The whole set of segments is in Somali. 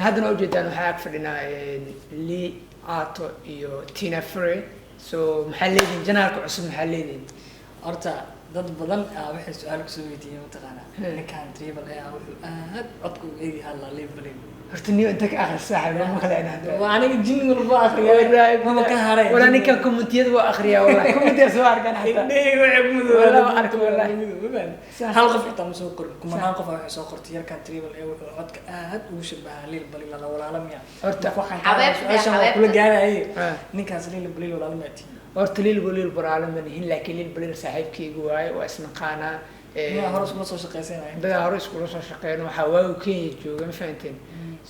Haddana ujeedaan waxaa ag fadhinaa Lii Caato iyo Tina Frey. So maxaa leedihin channelka cusub? Maxaa leedihin? Horta dad badan aa waxay su-aal kusoo weydiiyeen, mataqaanaa, ninkan Triple A ah wuxuu aad codka uga eegi hadlaa Lil Baliil. Horta niyo inta ka akhris, saaxiib, lama kale inaan Waa aniga jin walba akriya, mama ka haray. Walaa ninkan commentiyada waa akhriyaa, wallahi commentiya soo arkaan xataa. Indhahayga waxay ku Walaa waa arkay, wallahi. madoobaadeen. Hal qof xitaa ma soo qorin, kumanaan qof waxay soo qortay: yarkan Triple A wuxuu codka aad ugu shabahaa Lil Baliil, la walaalo miya? Horta waxaan Xabeebta, su-aashan waa kula xabeebta. gaaraye. Ah. Ninkaas Lil Baliil walaalo miyaa tihiin? Horta Lil Baliil walaalo ma nihin, laakiin Lil Baliil saaxiibkaygu waaye, waa isnaqaanaa. Miyaa hore iskula soo shaqaysanaya? Dadaa hore iskula soo shaqeyn, waxaa waagu Kenya jooga, ma fahanteen?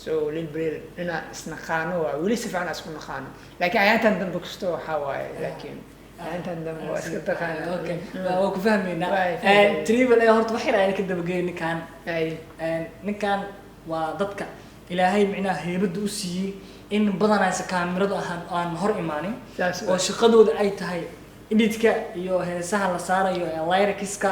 So Lil Baliil inaa isnaqaano waa weli si fiican aan isku naqaano, laakiin ayaantan dambe kasto waxaa waaye, laakiin ayaantan dambe waa iska taqaana. Okay, waa ku fahmaynaa. Waa fahmaynaa. Triple A, horta wax yar ayaan ka dabageeyay ninkan. Ay. Ninkan waa dadka Ilaahay micnaha heybadda u siiyey in badanaysa kaamiradu ahaan aan hor imaanin Saas oo shaqadooda ay tahay editka iyo heesaha la saarayo ee lyricska.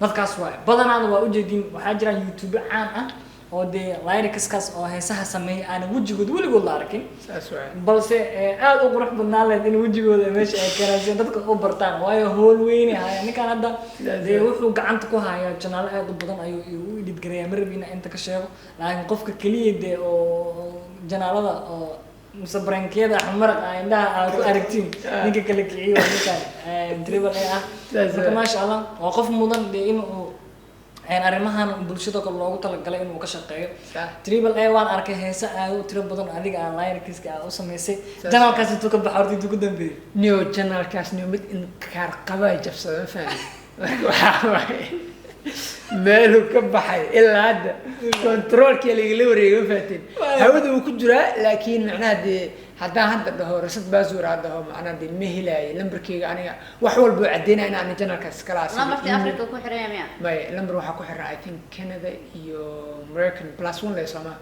Dadkaas waay badanaana waa ujeedin. Waxaa jiraan YouTube caan ah oo dee lyricskaas oo heesaha sameeya aanan wejigood weligood la arkin, Saas waay. balse aada u qurux badnaan lahayd in wejigooda meesha ay keenaan si dadka u bartaan, waayo howl weyne haya ninkan hadda. Dee wuxuu gacanta ku hayaa channelo aada u badan ayuu u edit gareeyaa. Ma rabi inaan inta ka sheego, laakiin qofka keliya dee oo channelada oo mise prankiyada axmaraq ah indhaha aad ku aragtiin ninka kala kiciyo waa ninkan Triple A ah. Saas Marka waay. maasha Allah, waa qof mudan dee in uu arrimahan bulshada kale loogu talagalay inuu ka shaqeeyo. Triple A, waan arkay heese aad u tiro badan adiga aan lyricska aa u samaysay. Channelkaas intuu ka baxa horta, intuu ku dambeeyey? Niyo channelkaas niyo mid in kaar qabaa jabsada, ma fahmi? Marka waxaa waaye meeluu ka baxay ilaa hadda controlkii lagala wareegay, ma fahateen? Hawada wuu ku jiraa, laakiin macnaha dee haddaan hadda dhaho reset password aan dhaho, macnaha dee ma helaayo lambarkeyga. Aniga wax walba oo caddeynaya in aan channelkaas kala Lambartii Africa ku xiran miya? May, lambar waxaa ku xiran, I think, Canada iyo American +1 le sooma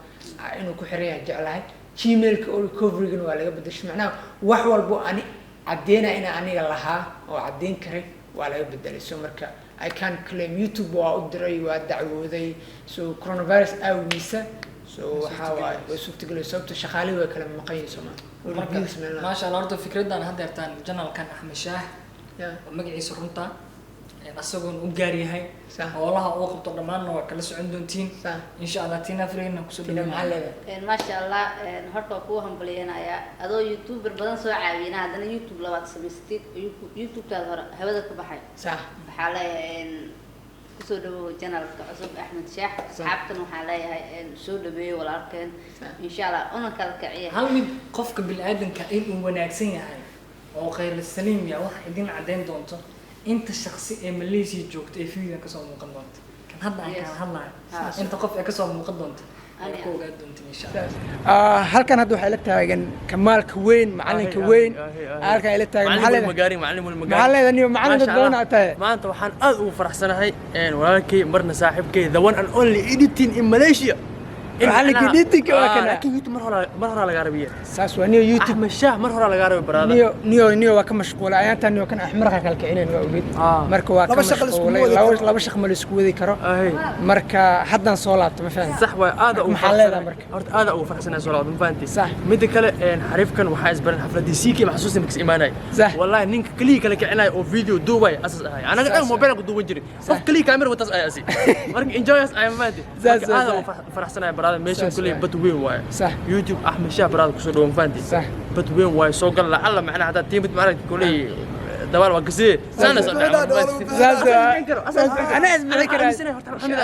inuu ku xiran yahay jeclahay. Gmailka oo recoverygana waa laga bedeshay. Macnaha wax walbo ani caddeynaya inaan aniga lahaa oo caddeyn karay waa laga bedelay. So marka I can claim. YouTube waa u diray, waa dacwooday. So coronavirus aawiisa, so waxaa waaye way suurtagelay, sababta shaqaalihii way kala maqan yihiin sooma. Marka maasha Allah, horta fikraddan haddeertaan channelkan Axmed Shaah oo magaciisa runta asagoon u gaar yahay, howlaha uu qabto dhammaanna waa kala socon doontiin, insha Allah. Tina Freyna kusoo Tina, maxaa dhaweynaya. leedahay? Maasha Allah, horta waa kuu hambaliyanayaa adoo YouTuber badan soo caawina, haddana YouTube labaad samaysatid oo YouTube-taada hore hawada ka baxay. Waxaa leeyahay kusoo dhawow channelka cusub Axmed Shaax. Asxaabtan waxaa leeyahay soo dhaweeyo walaalkeen, insha Allah una kala kiciya. Hal mid, qofka bini-aadanka inuu wanaagsan yahay oo khayr saliim yahay waxa idin caddeyn doonto inta shaksi ee Malaysia joogta ee videogan kasoo muuqan doonta, kan hadda aan kala hadlayo, inta qof ee kasoo muuqan doonta ayaa ku ogaan doonta, insha Allah. Halkan hadda waxaa ila taagan Kamaalka weyn, macalinka weyn. Halkan ila taagan. Maxaa macallin leedahay? Magaarin macallin wal magaarin. Maxaa leedahay niyo macallin? Dad Maasha badan Allah. aad tahay. Maanta waxaan aad ugu faraxsanahay walaalkay, marna saaxiibkay, the one and only editing in Malaysia. In Macallinka editing waa kana. Laakiin YouTube mar hore laga rabiye. Saas waa niyo YouTube. Axmed Shaah mar hore laga rabay, brother. Niyo waa ka mashquulay ayaantan. Niyo kan axmarka kala kicinayn waa ogeyd. Marka waa ka Laba shaqo la iskugu mashquulay. wadi karo. Laba shaqo ma la isku wadi karo. Marka haddaan soo laabto, ma fahanti? Sax waay, aad ugu Maxaa leedahay marka? Horta aad ugu faraxsanahay soo laabto, ma fahanti? Sax. Midda kale, xariifkan waxaa isbaran xafladii CK, maxsuusin markas imaanay. Wallahi ninka kaliya kala kicinay oo video duubay asas ahay. Anaga dhan mobile ku duuban jiray, qof kaliya camera watas ay asi. Marka enjoy us ay, ma fahanti? Saas Marka aad sax. ugu faraxsanahay, brother. Meeshan Saas kuley waay. bad weyn waaye. YouTube Axmed Shaah, brother, kusoo dhawo, ma fahanti? Sax. Bad weyn waaye, soo gal lacalla macnaha haddaad tiimid maaragta kuley dabaal waa kasee saana soo. Saas waay. Anaa isbixi karaa.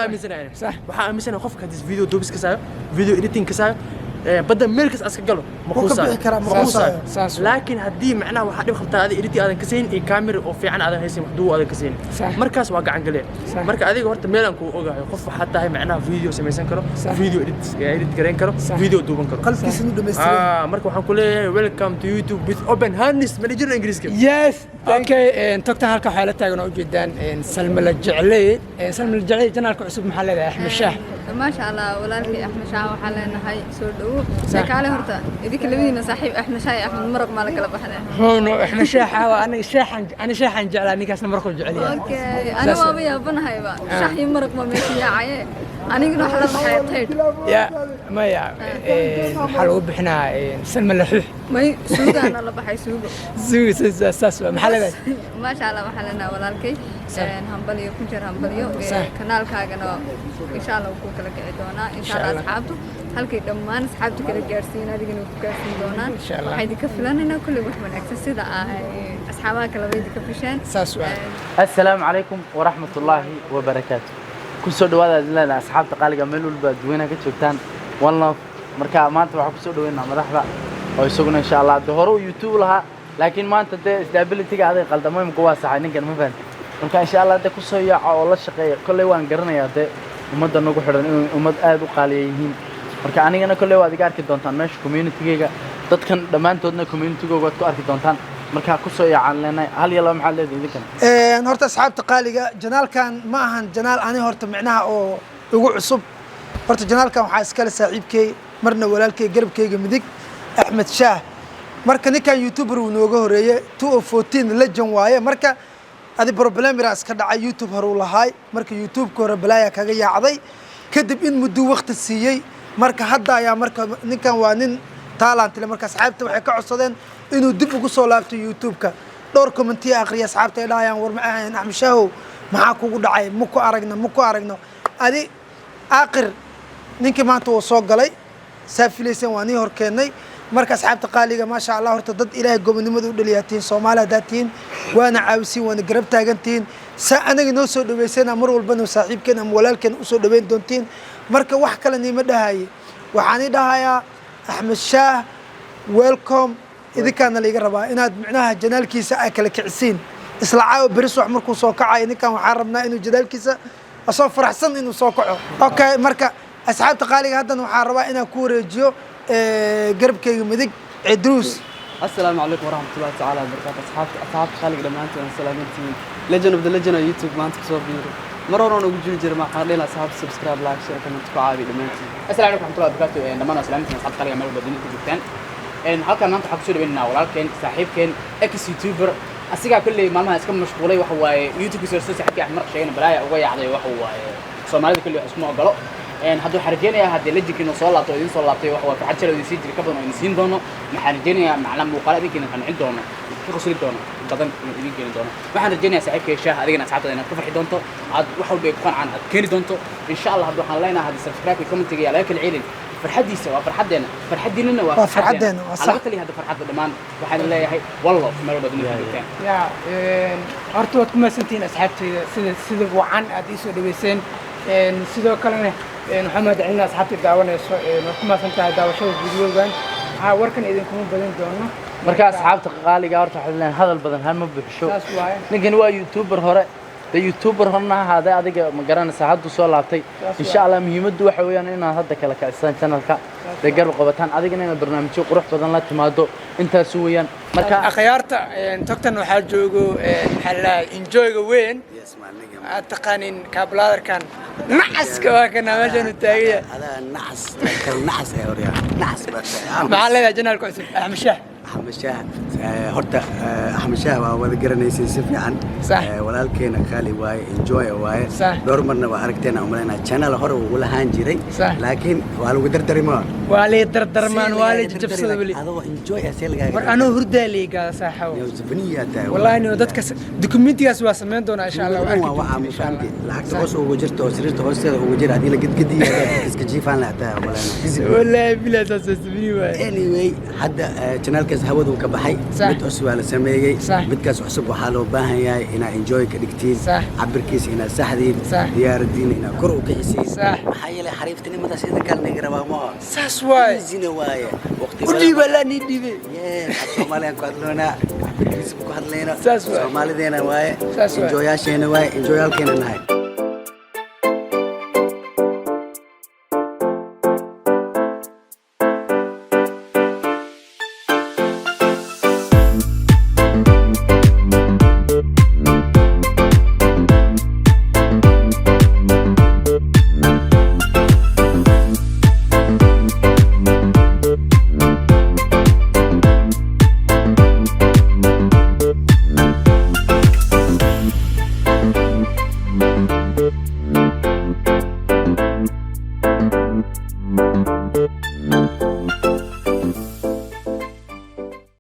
Aaminsanahay. Sax. Waxaa aaminsanahay qofka haddii video duubis ka saayo, video editing ka saayo, badda meel kas aska galo ma Wuu ka quusaayo. bixi karaa, ma Ma quusaayo. quusaayo. Saas waay. Laakiin haddii macnaha waxaa dhib qabtaa adiga editing aadan ka sayn iyo camera oo fiican aadan haysan, wax duub aadan ka sayn, markaas waa gacan galeen. Marka adiga horta meel aan kuu ogahay, qof waxaa tahay macnaha video samaysan karo, video edit gareyn karo, video duuban karo. Qalbkiisa inuu dhamaystiran. Marka waxaan ku leeyahay welcome to YouTube with open hands. Ma jiro Ingiriiska. Yes, okay. Togta halka waxaa la taagan oo ujeedaan Salma la Jecley. Salma la Jecley, channelka cusub maxaa leedahay Axmed Shaah? Maasha Allah, walaalkay Axmed Shaah waxaa leenahay soo dhawow. dhawo. Kaale horta, idinka labadiina saaxiib, Axmed Shaah iyo Axmed Maraq maa la kala baxday? Hono, Axmed Shaaxa waa aniga, shaaxan ani shaaxan jeclaa, ninkaasna marquu jecel yahay. Okay, ani waaba yaabanahayba, shax iyo maraq ma meesha yaacaye, aniguna waxa la baxaya taydh. Ya maya, waxaa lagu bixinaa salma laxuux. May, suugaana la baxay, suugo. Suuga saas waa. Maxaa leedahay? Maasha Allah, waxaa leenahay walaalkay hambaliyo, ku jir hambaliyo. Kanaalkaagana insha Allah wuu ku kala kici doonaa insha Allah. Asxaabtu halkay dhammaan asxaabtu kala gaarsiin, adigana ku gaarsiin doonaan. Insha Allah. Waxaa idinka filanaynaa kulley wax wanaagsan, sida ay asxaabaha kaleba idinka fisheen. Saas waa. Assalaamu calaykum waraxmat ullaahi wabarakaatu. Kusoo dhawaada idin leenahay asxaabta qaaliga, meel walba dadweynaha ka joogtaan. One love. Marka maanta waxaan kusoo dhaweynaa madaxda oo isaguna insha Allah de hore uu YouTube lahaa, laakiin maanta dee stability-ga aday qaldamo, imika waa saxay ninkan, ma fahanti? Marka insha Allah de kusoo yaaca oo la shaqeeya. Kolley waan garanayaa dee ummadda nagu xidhan inay ummad aad u qaaliya yihiin. Marka anigana kolley waad iga arki doontaan meesha community-gayga, dadkan dhammaantoodna community-googa waad ku arki doontaan. Marka kusoo yaacaan leenahay. Hal iyo laba maxaad leedahay idinkan? Horta asxaabta qaaliga, channel-kan ma ahan channel ani horta micnaha oo igu cusub. Horta channel-kan waxaa iskale saaxiibkey, marna walaalkey, garabkeyga midig, Axmed Shaah. Marka ninkan YouTuber uu nooga horeeye, 2014 legend waaye. Marka adi problem yaraa iska dhacay, YouTube hore uu lahaay. Marka YouTube-ka hore balaaya kaga yaacday, kadib in mudduu waqti siiyey. Marka hadda ayaa marka ninkan waa nin talent leh. Marka asxaabta waxay ka codsadeen inuu dib ugu soo laabto YouTube-ka. Dhowr comment-iya akhriya, asxaabta ay dhahayaan: "War ma ahayn Axmed Shaahow, maxaa kugu dhacay? Ma ku aragno, ma ku aragno." Adi aakhir ninkii maanta uu soo galay, saa filayseen waa nii hor keennay. Marka asxaabta qaaliga, maasha Allah, horta dad Ilaahay gobonimada u dhaliyaa tihiin, Soomaali haddaad tihiin, waana caawisiin, waana garab taagan tihiin. Saa anaga noo soo dhaweysana mar walbana saaxiibkeen ama walaalkeen usoo dhaweyn doontiin. Marka wax kale niima dhahaye, waxaan i dhahayaa Axmed Shaah welcome. Idinkaana laiga rabaa inaad micnaha channel-kiisa ay kala kicisiin isla caawa beris wax markuu soo kacayo. Ninkan waxaan rabnaa inuu channel-kiisa asoo faraxsan inuu soo kaco. Okay, marka asxaabta qaaliga, haddana waxaan rabaa inaan ku wareejiyo garabkayga midig, Cidruus. Asalaamu calaykum waraxmatullahi tacaala wabarakaatu. Asxaabta qaaliga, dhammaantiin waan salaamantihiin. Legend of the legend oo YouTube maanta kasoo biiray, mar hore oon ugu jiri jiray. Maxaan dhihi lahaa asxaabta: subscribe, like, share, comment ku caabi dhammaantiin. Asalaamu calaykum waraxmatullahi wabarakaatu. Dhammaan waa salaamantiin asxaabta qaaliga meel walba dunida ku joogtaan. Halkan maanta waxaan kusoo dhaweynaynaa walaalkeen, saaxiibkeen, ex YouTuber. Asigaa kolley maalmaha iska mashquulay, waxa waaye YouTube-kiisa soo saaxiibkii Axmed Maraq sheegana balaaya uga yaacday. Waxa waaye Soomaalida kolley wax iskuma ogolo. Hadda waxaan rajeynayaa haddii legendkiina soo laabto oo idin soo laabtay, waxa waa farxad jala idin sii jiri ka badan oo idin siin doono. Waxaan rajeynayaa macnaa muuqaalo idinkeena qancin doono, ka qosli doono badan inuu idin keeni doono. Waxaan rajeynayaa saaxiibkay Shaah, adigana asxaabtada inaad ku farxi doonto, aad wax walba ay ku qancaan aad keeni doonto insha Allah. Hadda waxaan leenahay haddii subscribe iyo comment-iga yaa laga kala celin. Farxadiisa waa farxaddeena, farxaddiinana waa Waa farxaddeena, waa sax. Laga taliya hadda farxadda dhammaan. Waxaan leeyahay wallo meel walba dunida ku joogtaan. Ya, horta waad ku mahadsantihiin asxaabteyda sida wacan aad ii soo dhaweyseen. Sidoo kalena waxaan mahad celinaa asxaabta daawanayso. Waad ku mahadsan tahay daawashada videogan. Waxaa warkan idinkuma badin doono. Marka asxaabta qaaliga, horta waxaad leedahay hadal badan hal ma buuxsho. Saas waaye. Ninkani waa YouTuber hore de, YouTuber horena ha ahaadee, adiga ma garanaysaa hadduu soo laabtay. Insha Allah muhiimaddu waxa weeyaan inaad hadda kala kicisaan channel-ka, dee garab qabataan, adigana inaad barnaamijyo qurux badan la timaado, intaas weeyaan marka. Akhyaarta, togtan waxaa joogo, maxaa la dhahay, enjoyga weyn aad taqaanin, kaablaadarkan nacaska waa kana meeshaan uu taagan yahay. Adaa nacas kal nacas ee horyaa nacas baa tahay. Maxaa leedahay channel-ka cusub, Axmed Shaah? Axmed Shaah, horta Axmed Shaah waa wada garanaysay si fiican. Sax. Walaalkeena qaali waaye, enjoy waaye. Sax. Dhowr marna waa aragteen aan umaleynaa, channel hore uu lahaan jiray. Sax. Laakiin waa lagu dardari ma Waa lay dardarmaan, waa lay jajabsada weli. Adoo enjoy ah see lagaaga War anoo hurdaa liigaada saaxawo. Zafaniyaa tahay. Wallahi nin dadka dukumentigaas waa samayn doonaa insha Allah, waa arki waa waxaa doontiin insha Allah. mafahanti lacagta hoos ugu jirta oo sariirta hoosteeda ugu jira haddii la gedgediyo hadaad iska jiifaan lahataa umaleynaa. Wallahi bilaa saas waa sabini waaye. Anyway, hadda channel-kaas hawaduu ka baxay. Sax. Mid cusub waa la sameeyey. Sax. Midkaas cusub waxaa loo baahan yahay inaa enjoy ka dhigtiin, Sax. cabirkiisa inaad saxdiin, Sax. diyaaradiina inaad kor u kixisiin. Sax. Maxaa yeelay xariiftinimadaas idinkaan naga rabaa ma Saas waaye. Easy-na waaye waqti U dhiiba laa nii dhiibe. Yeah, Soomaaliyaan ku hadloonaa, Ingiriisi ku hadlayna. Saas waaye. Soomaalideena waaye. Saas waaye. Enjoyaasheena waaye, enjoyaalkeena nahay.